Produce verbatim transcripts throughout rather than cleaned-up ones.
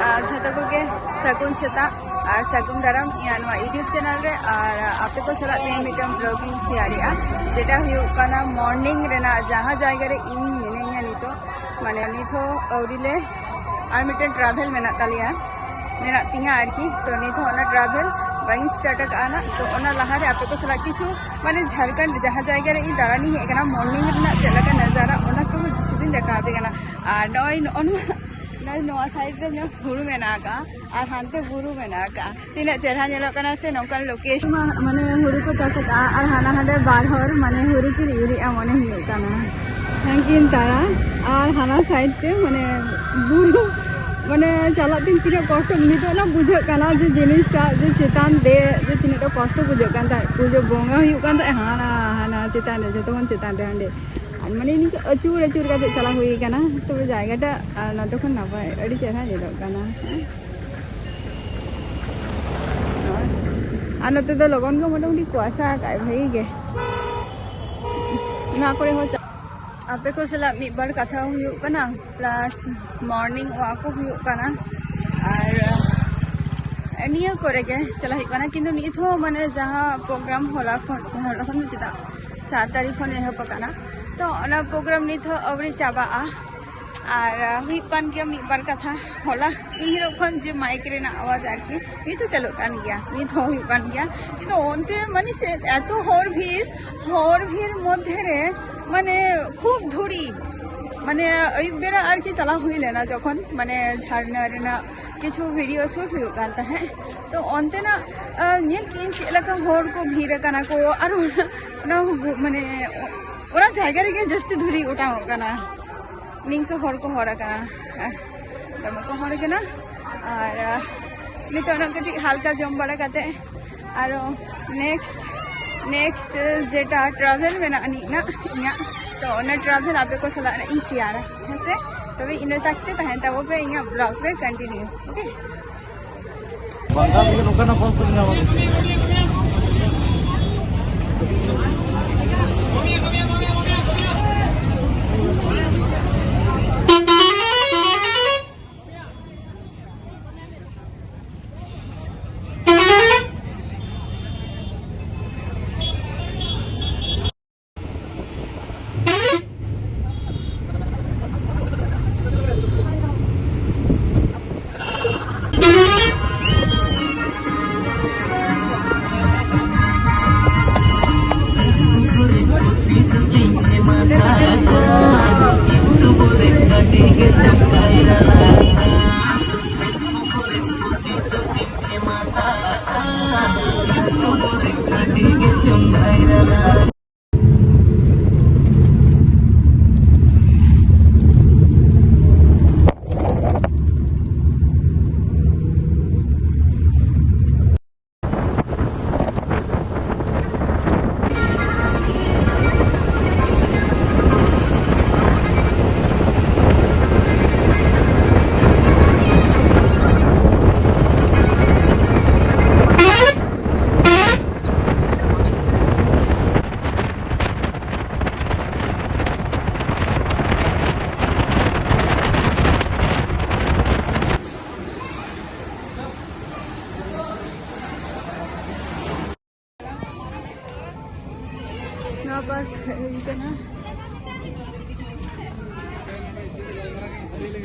ᱟᱨ ᱡᱷᱚᱛᱚ ᱠᱚᱜᱮ ᱥᱟᱹᱜᱩᱱ ᱥᱮᱛᱟᱜ ᱟᱨ ᱥᱟᱹᱜᱩᱱ ᱫᱟᱨᱟᱢ ᱤᱧᱟᱹᱜ ᱱᱚᱣᱟ YouTube ᱪᱮᱱᱮᱞ ᱨᱮ᱾ ᱟᱨ ᱟᱯᱮ ᱠᱚ ᱥᱟᱞᱟᱜ ᱛᱮ ᱢᱤᱫᱴᱟᱝ ᱵᱞᱚᱜ ᱤᱧ ᱥᱮᱭᱟᱨᱮᱜᱼᱟ, ᱡᱮᱴᱟ ᱦᱩᱭᱩᱜ ᱠᱟᱱᱟ ᱢᱚᱨᱱᱤᱝ ᱨᱮᱱᱟᱜ ᱡᱟᱦᱟᱸ ᱡᱟᱭᱜᱟ ᱨᱮ ᱤᱧ ᱢᱤᱱᱟᱹᱧᱟ ᱱᱤᱛᱚᱜ, ᱢᱟᱱᱮ ᱱᱤᱛ ᱦᱚᱸ ᱟᱹᱣᱨᱤ ᱞᱮ, ᱟᱨ ᱢᱤᱫᱴᱮᱱ ᱴᱨᱟᱵᱷᱮᱞ ᱢᱮᱱᱟᱜ ᱛᱟᱞᱮᱭᱟ, ᱢᱮᱱᱟᱜ ᱛᱤᱧᱟᱹ ᱟᱨᱠᱤ᱾ ᱛᱚ ᱱᱤᱛ ᱦᱚᱸ ᱚᱱᱟ ᱴᱨᱟᱵᱷᱮᱞ ᱵᱟᱹᱧ ᱥᱴᱟᱨᱴ ᱟᱠᱟᱫᱼᱟ ᱱᱟᱜ᱾ ᱛᱚ ᱚᱱᱟ ᱞᱟᱦᱟᱨᱮ ᱟᱯᱮ ᱠᱚ ᱥᱟᱞᱟᱜ ᱠᱤᱪᱷᱩ, ᱢᱟᱱᱮ ᱡᱷᱟᱲᱠᱷᱚᱸᱰ ᱡᱟᱦᱟᱸ ᱡᱟᱭᱜᱟ ᱨᱮ ᱤᱧ ᱫᱟᱬᱟᱱᱤᱧ ᱦᱮᱡ ᱟᱠᱟᱱᱟ, ᱢᱚᱨᱱᱤᱝ ᱨᱮᱱᱟᱜ ᱪᱮᱫ ᱞᱮᱠᱟ ᱱᱟᱡᱟᱨᱟ, ᱚᱱᱟ ᱠᱚ ᱠᱤᱪᱷᱩ ᱫᱤᱱ ᱫᱮᱠᱷᱟᱣ ᱟᱯᱮ ᱠᱟᱱᱟ᱾ ᱟᱨ ᱱᱚᱜᱼᱚᱭ ᱱᱚᱜᱼᱚ ᱱᱚᱣᱟ, ᱱᱚᱜᱼᱚᱭ ᱱᱚᱣᱟ ᱥᱟᱭᱤᱰ ᱨᱮ ᱧᱮᱞ ᱦᱩᱲᱩ ᱢᱮᱱᱟᱜ ᱟᱠᱟᱫᱼᱟ ᱟᱨ ᱦᱟᱱᱛᱮ ᱵᱩᱨᱩ ᱢᱮᱱᱟᱜ ᱟᱠᱟᱫᱼᱟ᱾ ᱛᱤᱱᱟᱹᱜ ᱪᱮᱦᱨᱟ ᱧᱮᱞᱚᱜ ᱠᱟᱱᱟ ᱥᱮ ᱱᱚᱝᱠᱟᱱ ᱞᱳᱠᱮᱥᱚᱱ᱾ ᱢᱟ-, ᱢᱟᱱᱮ ᱦᱩᱲᱩ ᱠᱚ ᱪᱟᱥ ᱟᱠᱟᱫᱼᱟ ᱟᱨ ᱦᱟᱱᱟ ᱦᱟᱸᱰᱮ ᱵᱟᱨ ᱦᱚᱲ ᱢᱟᱱᱮ ᱦᱩᱲᱩ ᱠᱤᱱ ᱤᱨᱮᱜᱼᱟ ᱢᱚᱱᱮ ᱦᱩᱭᱩᱜ ᱠᱟᱱᱟ᱾ ᱦᱟᱝᱠᱤᱱ ᱛᱟᱨᱟ ᱟᱨ ᱦᱟᱱᱟ ᱥᱟᱭᱤᱰ ᱛᱮ ᱢᱟᱱᱮ ᱵᱩᱨᱩ, ᱢᱟᱱᱮ ᱪᱟᱞᱟᱜ ᱛᱤᱧ ᱛᱤᱱᱟᱹᱜ ᱠᱚᱥᱴᱚ ᱱᱤᱛᱚᱜ ᱱᱟ ᱵᱩᱡᱷᱟᱹᱜ ᱠᱟᱱᱟ ᱡᱮ ᱡᱤᱱᱤᱥᱴᱟ ᱡᱮ ᱪᱮᱛᱟᱱ ᱫᱮᱡ ᱡᱮ ᱛᱤᱱᱟᱹᱜ ᱴᱟ ᱠᱚᱥᱴᱚ ᱵᱩᱡᱷᱟᱹᱜ ᱠᱟᱱ ᱛᱟᱦᱮᱸᱫ᱾ ᱯᱩᱡᱟᱹ ᱵᱚᱸᱜᱟ ᱦᱩᱭᱩᱜ ᱠᱟᱱ ᱛᱟᱦᱮᱸᱫ ᱦᱟᱱᱟ ᱦᱟᱱᱟ ᱪᱮᱛᱟᱱ ᱨᱮ, ᱡᱚᱛᱚ ᱠᱷᱚᱱ ᱪᱮᱛᱟᱱ ᱨᱮ ᱦᱟᱸᱰᱮ᱾ ᱟᱨ ᱢᱟᱱᱮ ᱱᱤᱝᱠᱟᱹ ᱟᱹᱪᱩᱨ ᱟᱹᱪᱩᱨ ᱠᱟᱛᱮ ᱪᱟᱞᱟᱣ ᱦᱩᱭ ᱠᱟᱱᱟ᱾ ᱛᱚᱵᱮ ᱡᱟᱭᱜᱟᱴᱟ, ᱟᱨ ᱱᱚᱛᱮ ᱠᱷᱚᱱ ᱱᱟᱯᱟᱭ, ᱟᱹᱰᱤ ᱪᱮᱦᱨᱟ ᱧᱮᱞᱚᱜ ᱠᱟᱱᱟ᱾ ᱦᱮᱸ᱾ ᱟᱨ ᱱᱚᱛᱮ ᱫᱚ ᱞᱚᱜᱚᱱ ᱜᱮ ᱢᱚᱴᱟᱢᱩᱴᱤ ᱠᱩᱣᱟᱥᱟ ᱟᱠᱟᱫ ᱟᱭ ᱵᱷᱟᱜᱤ ᱜᱮ᱾ ᱱᱚᱣᱟ ᱠᱚᱨᱮ ᱦᱚᱸ ᱪᱟ-, ᱟᱯᱮ ᱠᱚ ᱥᱟᱞᱟᱜ ᱢᱤᱫ ᱵᱟᱨ ᱠᱟᱛᱷᱟ ᱦᱩᱭᱩᱜ ᱠᱟᱱᱟ, ᱯᱞᱟᱥ ᱢᱚᱨᱱᱤᱝ ᱣᱟᱠ ᱦᱚᱸ ᱦᱩᱭᱩᱜ ᱠᱟᱱᱟ᱾ ᱟᱨ ᱱᱤᱭᱟᱹ ᱠᱚᱨᱮ ᱜᱮ ᱪᱟᱞᱟᱜ ᱦᱩᱭᱩᱜ ᱠᱟᱱᱟ, ᱠᱤᱱᱛᱩ ᱱᱤᱛ ᱦᱚᱸ ᱢᱟᱱᱮ ᱡᱟᱦᱟᱸ ᱯᱨᱳᱜᱨᱟᱢ ᱦᱚᱞᱟ ᱠᱷᱚᱱ, ᱦᱚᱞᱟ ᱠᱷᱚᱱ ᱪᱮᱫᱟᱜ ᱪᱟᱨ ᱛᱟᱹᱨᱤᱠᱷ ᱠᱷᱚᱱ ᱮᱦᱚᱵ ᱟᱠᱟᱱᱟ, ᱛᱚ ᱚᱱᱟ ᱯᱨᱳᱜᱨᱟᱢ ᱱᱤᱛ ᱦᱚᱸ ᱟᱹᱣᱨᱤ ᱪᱟᱵᱟᱜᱼᱟ᱾ ᱟᱨ, ᱟᱨ ᱦᱩᱭᱩᱜ ᱠᱟᱱ ᱜᱮᱭᱟ ᱢᱤᱫ ᱵᱟᱨ ᱠᱟᱛᱷᱟ᱾ ᱦᱚᱞᱟ ᱤᱧ ᱦᱤᱞᱳᱜ ᱠᱷᱚᱱ ᱡᱮ ᱢᱟᱭᱤᱠ ᱨᱮᱱᱟᱜ ᱟᱣᱟᱡᱽ ᱟᱨᱠᱤ, ᱱᱤᱛ ᱦᱚᱸ ᱪᱟᱹᱞᱩᱜ ᱠᱟᱱ ᱜᱮᱭᱟ, ᱱᱤᱛ ᱦᱚᱸ ᱦᱩᱭᱩᱜ ᱠᱟᱱ ᱜᱮᱭᱟ᱾ ᱠᱤᱱᱛᱩ ᱚᱱᱛᱮ ᱢᱟᱱᱮ ᱪᱮᱫ ᱮᱛᱚ ᱦᱚᱲ ᱵᱷᱤᱲ, ᱦᱚᱲ ᱵᱷᱤᱲ ᱢᱚᱫᱽᱫᱷᱮ ᱨᱮ ᱢᱟᱱᱮ ᱠᱷᱩᱵ ᱫᱷᱩᱲᱤ, ᱢᱟᱱᱮ ᱟᱹᱭᱩᱵ ᱵᱮᱲᱟ ᱟᱨᱠᱤ ᱪᱟᱞᱟᱣ ᱦᱩᱭ ᱞᱮᱱᱟ ᱡᱚᱠᱷᱚᱱ, ᱢᱟᱱᱮ ᱡᱷᱟᱨᱱᱟ ᱨᱮᱱᱟᱜ ᱠᱤᱪᱷᱩ ᱵᱷᱤᱰᱤᱭᱳ ᱥᱩᱴ ᱦᱩᱭᱩᱜ ᱠᱟᱱ ᱛᱟᱦᱮᱸᱫ, ᱛᱚ ᱚᱱᱛᱮᱱᱟᱜ, ᱟᱨ ᱧᱮᱞ ᱠᱮᱫᱟᱹᱧ ᱪᱮᱫ ᱞᱮᱠᱟ ᱦᱚᱲ ᱠᱚ ᱵᱷᱤᱲ ᱟᱠᱟᱱᱟ ᱠᱚ, ᱟᱨ ᱚᱱᱟ, ᱚᱱᱟ ᱢᱟᱱᱮ ᱚᱱᱟ ᱡᱟᱭᱜᱟ ᱨᱮᱜᱮ ᱡᱟᱹᱥᱛᱤ ᱫᱷᱩᱲᱤ ᱚᱴᱟᱝᱚᱜ ᱠᱟᱱᱟ᱾ ᱱᱤᱝᱠᱟᱹ ᱦᱚᱲ ᱠᱚ ᱦᱚᱲ ᱟᱠᱟᱱᱟ, ᱫᱚᱢᱮ ᱠᱚ ᱦᱚᱲ ᱠᱟᱱᱟ᱾ ᱟᱨ, ᱟᱨ ᱱᱤᱛᱚᱜ ᱚᱱᱟ ᱠᱟᱹᱴᱤᱡ ᱦᱟᱞᱠᱟ ᱡᱚᱢ ᱵᱟᱲᱟ ᱠᱟᱛᱮ ᱟᱨᱚ ᱱᱮᱠᱥᱴ, ᱱᱮᱠᱥᱴ ᱡᱮᱴᱟ ᱴᱨᱟᱵᱷᱮᱞ ᱢᱮᱱᱟᱜ ᱟᱹᱱᱤᱡ ᱱᱟᱜ ᱤᱧᱟᱹᱜ, ᱛᱚ ᱚᱱᱟ ᱴᱨᱟᱵᱷᱮᱞ ᱟᱯᱮ ᱠᱚ ᱥᱟᱞᱟᱜ ᱤᱧ ᱥᱮᱭᱟᱨᱟ, ᱦᱮᱸ ᱥᱮ? ᱛᱚᱵᱮ ᱤᱱᱟᱹ ᱛᱟᱠ ᱛᱮ ᱛᱟᱦᱮᱱ ᱛᱟᱵᱚ ᱯᱮ ᱤᱧᱟᱹᱜ ᱵᱞᱚᱜ ᱨᱮ ᱠᱚᱱᱴᱤᱱᱤᱭᱩ, ᱳᱠᱮ? ᱵᱟᱝᱜᱟᱞ ᱨᱮᱜᱮ ᱱᱚᱝᱠᱟᱱᱟᱜ ᱵᱚᱥ ᱫᱚ ᱧᱟᱢᱟ ᱵᱮᱥᱤ᱾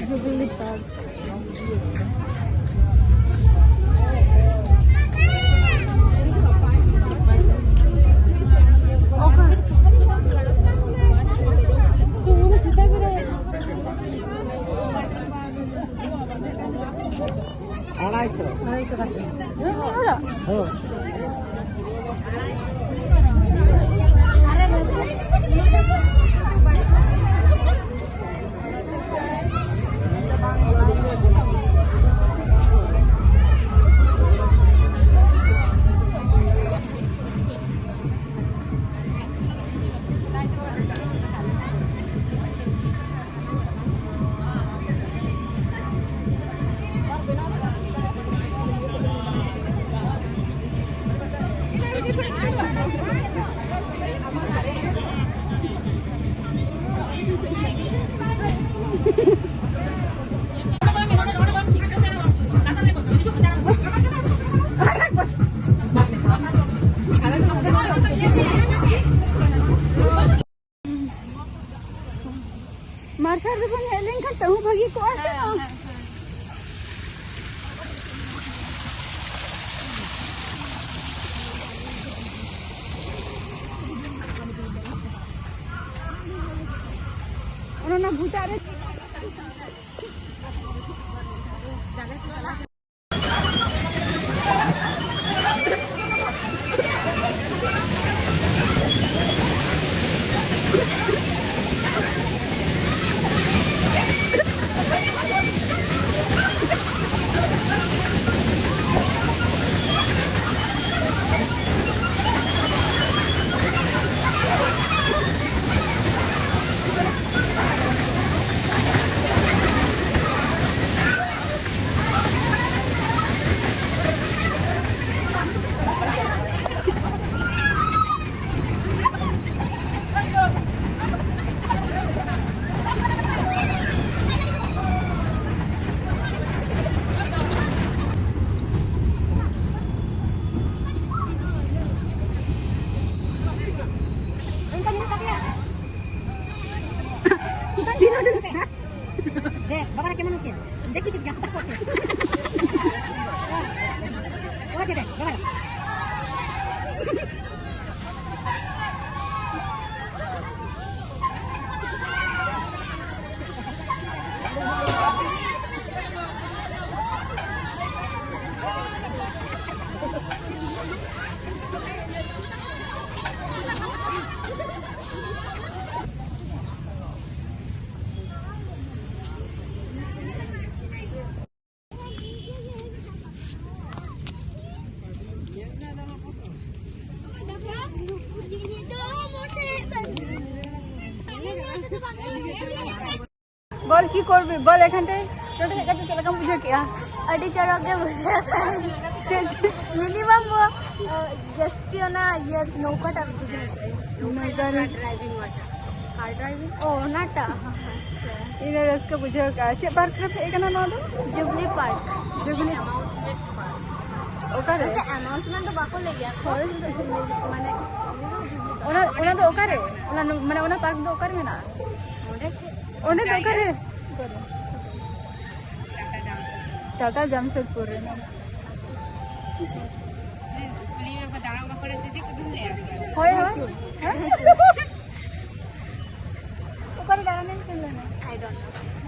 ᱡᱩᱵᱤᱞᱤ ᱯᱟᱨᱠ᱾ ᱟᱲᱟᱭᱥᱚ᱾ ᱟᱲᱟᱭᱥᱚ ᱠᱟᱛᱮ᱾ ᱦᱳᱭ᱾ ᱢᱟᱨᱥᱟᱞ ᱨᱮᱵᱚᱱ ᱦᱮᱡ ᱞᱮᱱᱠᱷᱟᱱ ᱛᱟᱹᱦᱩ ᱵᱷᱟᱹᱜᱤ ᱠᱚᱜᱼᱟ ᱥᱮ ᱵᱟᱝ? ᱚᱱᱟ, ᱚᱱᱟ ᱵᱷᱩᱴᱟᱜ ᱨᱮ᱾ ᱵᱚᱞ ᱠᱤ ᱠᱚᱨᱵᱤ? ᱵᱚᱞ ᱮᱠᱷᱟᱱ ᱛᱮ ᱱᱚᱰᱮ ᱦᱮᱡ ᱠᱟᱛᱮ ᱪᱮᱫ ᱞᱮᱠᱟᱢ ᱵᱩᱡᱷᱟᱹᱣ ᱠᱮᱜᱼᱟ? ᱟᱹᱰᱤ ᱪᱚᱨᱚᱠ ᱜᱮ ᱵᱩᱡᱷᱟᱹᱣ ᱠᱟᱱᱟ᱾ ᱪᱮᱫ, ᱪᱮᱫ? ᱢᱤᱱᱤᱢᱟᱢ, ᱡᱟᱹᱥᱛᱤ ᱚᱱᱟ ᱤᱭᱟᱹ ᱱᱚᱝᱠᱟᱴᱟᱜ ᱵᱩᱡᱷᱟᱹᱣ ᱠᱮᱜᱼᱟ᱾ ᱱᱚᱝᱠᱟ ᱨᱮ ᱰᱨᱟᱭᱵᱷᱤᱝ ᱚᱣᱟᱴᱟᱨ᱾ ᱠᱟᱨ ᱰᱨᱟᱭᱵᱷᱤᱝ? ᱚ, ᱚᱱᱟᱴᱟᱜ᱾ ᱟᱪᱪᱷᱟ᱾ ᱤᱧ ᱨᱟᱹᱥᱠᱟᱹ ᱵᱩᱡᱷᱟᱹᱣ ᱠᱮᱜᱼᱟ᱾ ᱪᱮᱫ ᱯᱟᱨᱠ ᱨᱮ ᱦᱮᱡ ᱠᱟᱱᱟ ᱱᱚᱣᱟ ᱫᱚ? Jubilee park. ᱡᱩᱵᱽᱞᱤ᱾ ᱚᱠᱟᱨᱮ? ᱥᱮ ᱟᱱᱟᱣᱩᱱᱥᱢᱮᱱᱴ ᱫᱚ ᱵᱟᱠᱚ ᱞᱟᱹᱭ ᱜᱮᱭᱟ ᱠᱚ, ᱦᱳᱭ᱾ ᱢᱟᱱᱮ, ᱚᱱᱟ, ᱚᱱᱟ ᱫᱚ ᱚᱠᱟᱨᱮ? ᱚᱱᱟ, ᱢᱟᱱᱮ, ᱚᱱᱟ ᱯᱟᱨᱠ ᱫᱚ ᱚᱠᱟᱨᱮ ᱢᱮᱱᱟᱜᱼᱟ? ᱚᱸᱰᱮ ᱴᱷᱮᱡ᱾ ᱚᱸᱰᱮ ᱫᱚ ᱚᱠᱟᱨᱮ? ᱴᱟᱴᱟ ᱡᱟᱢᱥᱮᱫᱽᱯᱩᱨ ᱨᱮ ᱢᱮᱱᱟᱜᱼᱟ᱾ ᱦᱳᱭ, ᱦᱳᱭ᱾ ᱦᱮᱸ? ᱚᱠᱟᱨᱮ ᱫᱟᱬᱟᱱᱮᱢ ᱥᱮᱱ ᱞᱮᱱᱟ? I don't know.